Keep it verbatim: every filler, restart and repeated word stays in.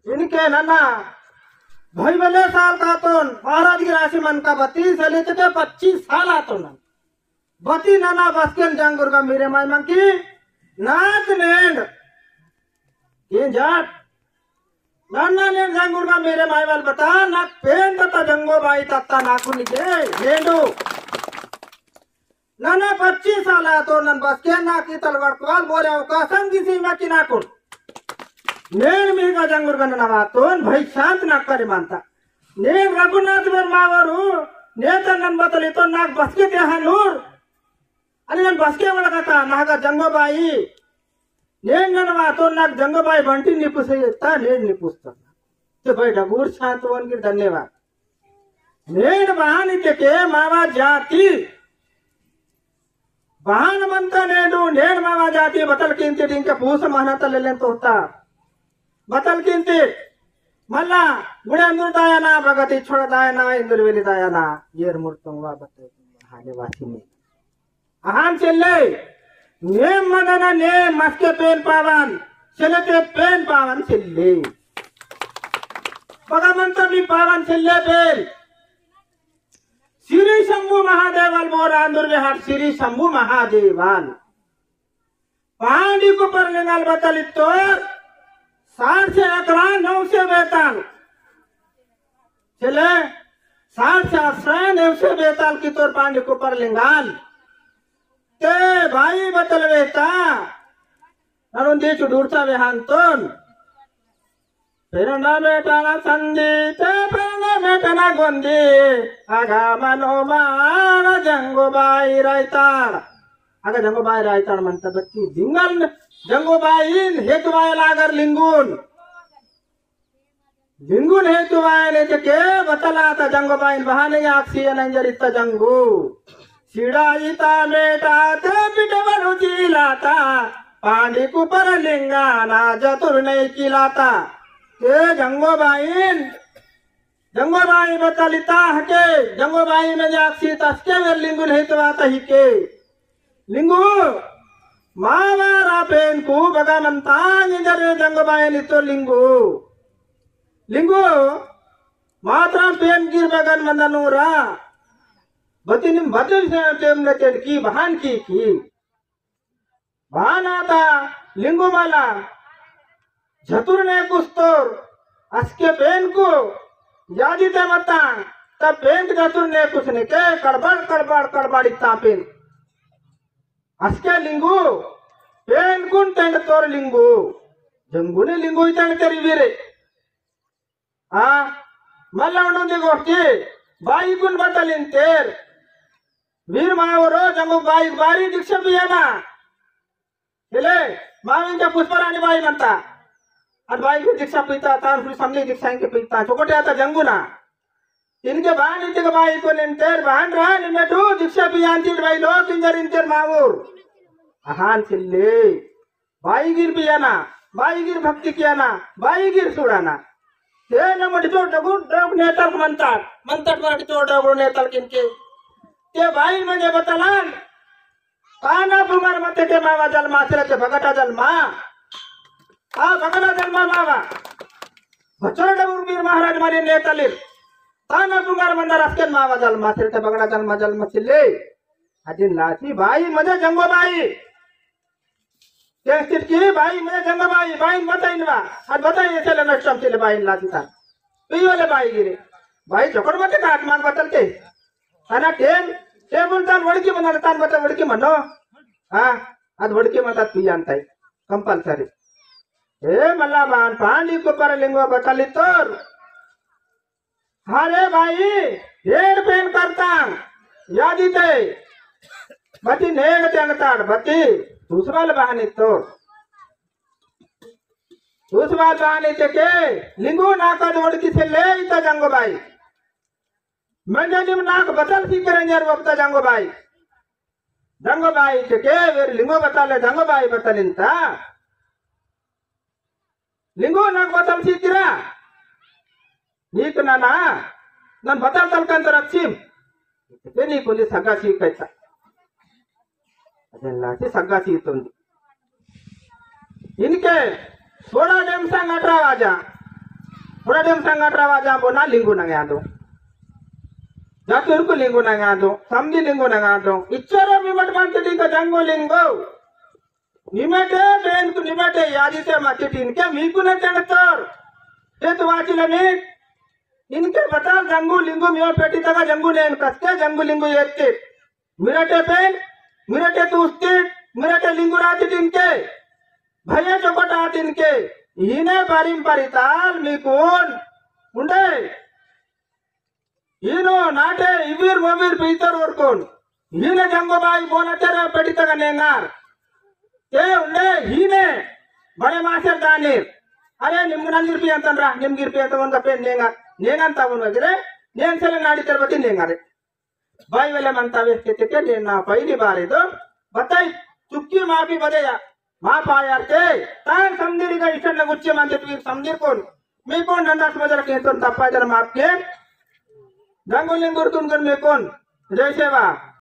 इनके नना भई बले साल कातोन महाराज की राशि मन का बत्तीस सले ते पच्चीस साल आतोन। बती नना बसकेन जंगुर का मेरे माय मंकी नाक नेंड। ये जाट नन्ना नेंड जंगुर का मेरे माय वाल बता ना पेन तता जंगो बाई तत्ता नाकुन के नेंडो। नना पच्चीस साल आतो नन बसके ना की तलवार कॉल बोरे अवकाशम की सीमा की नाकुन। नेन मी का जंगुर गन नवातोन भाई शांत ना करे मानता। नेन रघुनाथ बेर मावरू नेता नन बतली तो नाक बसके ते हनूर। अनि नन बसके वाला कता नागा जंगो बाई। नेन नन वातो नाक जंगो बाई बंटी निपुसे ता नेन निपुस्ता। ते भाई डगूर शांत वन की धन्यवाद। नेन बहान इते के मावा जाति। बहान मंता नेडू नेन मावा जाति बतल किंती डिंके पूस महनत लेलेन तोता। बतल किंती मल्ला गुड़े अंदुर दायना, बगती छोड़ दायना, इंदुर वेली दायना, येर मुर्तुंग वा बतल हाने वासी में। अहान चेल्ले, नेम मदना नेम मस्के पेन पावन, चेल्ले ते पेन पावन चेल्ले। बगा मंता भी पावन चेल्ले पेन। श्री शंभु महादेवाल बोरा अंदुर विहार श्री शंभु महादेवाल। पांडी कुपर लिंगाल बतलित्तोर, साठ से अकरा नौ से बेताल। चले, साठ से अकरा नौ से बेताल कितोर पांडी कुपर लिंगाल। ते भाई बतल वेता, नरुंदी चुडूरता वेहांतोन। पेरना मेटना संदी, ते पेरना मेटना गोंदी, आगा मनो मान जंगो बाई रायताड़। आगा जंगो बाई रायताड़ मनता बत्ती जिंगल जंगो बाईन हेतु बाई लागर लिंगुन। लिंगुन हेतु बाई ने के बतला ता जंगो बाईन बहाने आक्सी नंजर इत्ता जंगो। सिड़ाईता मेटा ते पिटवरु चीलाता, पांडी कुपर लिंगाना जतुर नहीं किलाता। ते जंगो बाईन, जंगो बाई बतलिता हके, जंगो बाई में जाक्सी तस्के वे लिंगु नहीं तो आता ही के। लिंगु, मावा रापेन कु बगा मंतांग इंजर जंगो बाईन इतो लिंगु। लिंगु, मात्रा पेन गिर बगन मंदनूरा। बतिनिम बतिल से टेम न तेन की बहान की की। बहान आता लिंगु माला। झतुर ने कुस्तोर। असके पेन को। यादी ते मता। तब पेन झतुर ने कुछ ने के कड़बड़, कड़बड़, कड़बड़ इत्ता पेन। असके लिंगु। पेन कुन तेंड तोर लिंगु। जंगुने लिंगु इतेंड तेरी वीरे। आ, मल्ला उन्नुंदी गोष्ठी, बाईकुन बतलिन तेर। वीर मावरो जंगो बाई बारी दीक्षा पियाना। इले, माविंका पुष्परानी बाई मनता। अद बाई की दीक्षा पीता, तार फिर समझे दीक्षा इनके पीता। चोकोटे आता जंगुना। इनके बान इनके बाईकुन इन तेर, बान रहा, निमेटू दीक्षा पियान तीर बाई लोग इंजर इन तेर मावुर। अहान चिल्ले। बाईगिर पियाना, बाईगिर भक्ति कियाना, बाईगिर सुड़ाना। ते न मटिचो डगुर डग नेतल मंताट, मंताट मटिचो डगुर नेतल किनके। ते बाई मजे बतलान, ताना बुंगार मते ते मावा जलमा, सिरे ते भगटा जलमा। आ भगटा जलमा मावा। बचर डगुर वीर महाराज माने नेतलिर। ताना बुंगार मंदर अस्केन मावा जलमा, सिरे ते भगटा जलमा, जलमा सिले। अदिन लासी बाई मजे जंगो बाई। तेस्तित की बाई, मैं जंगा बाई, बाई बताइन वा। अद बताइन चले नष्टम चले बाई लाती तान। पियो ले बाई गिरे। बाई चोकड़ मते काट मांग बतल के। अना टेम, टेबल तान वड़की मना तान बतल वड़की मनो। हाँ, अद वड़की मता पियान ताई। Compulsory। ए मल्ला बान पानी को पर लिंगो बतली तोर। अरे भाई, हेड पेन करता, यादी ते, बती नेग ते अंगताड़, बती, दूसरा ले बहानी तो, दूसरा बहानी ते के, लिंगो नाका जोड़ की से ले इता जंगो भाई, मंजलिम नाक बतल सी करेंजर वक्ता जंगो भाई, जंगो भाई ते के, वेर लिंगो बतल ले जंगो भाई बतल इंता, लिंगो नाक बतल सीतिरा। नीक नाना, नन बतल तलकन तर अच्छी। ते नी कुली सगा सी कैसा। अजन लासी सगा सी तुम। इनके सोळा डेम संग अठरा वाजा। थोड़ा दिन संगत रवा जाबो ना लिंगु नंगादो। जातुर को लिंगु नंगादो, समझी लिंगु नंगादो। इच्छारा मिमट मानते दिन का जंगो लिंगो। निमटे बेन को निमटे यादी से मत इनके मीकु ने चढ़तोर। ये तो वाचिला मी इनके बता जंगु लिंगु मियो पेटी तगा जंगु ने कस्ते जंगु लिंगु येते। मिरटे पेन, मिरटे तूस्ती, मिरटे लिंगु राती इनके। भैया चोपट आती इनके। इने बारिम परिताल मी कौन? उंडे। इनो नाटे इविर मविर पीतर ओरकोन। इने जंगो बाई बोला तेरा पेटी तगा नेंगार। ते उंडे इने बड़े मासेर दानेर। अरे निम नंगिर पियंतन रा, निम गिर पियंतन उनका पेन नेंगा, नेंगा तावन वगैरह, नेंग सेले नाडी तेरे बती नेंगा रे। बाई वेले मंता वे के ते के नेना पहली बारे दो, बताई, चुक्की माफी बदे या, माफ आयार के, तान समदीर का इशन न गुच्चे मंते पीर समदीर कौन, मी कौन डंडा समझ रखे तो तप्पा जरा माफ के, गंगुलिंग गुरतुन कर मी कौन, जय सेवा।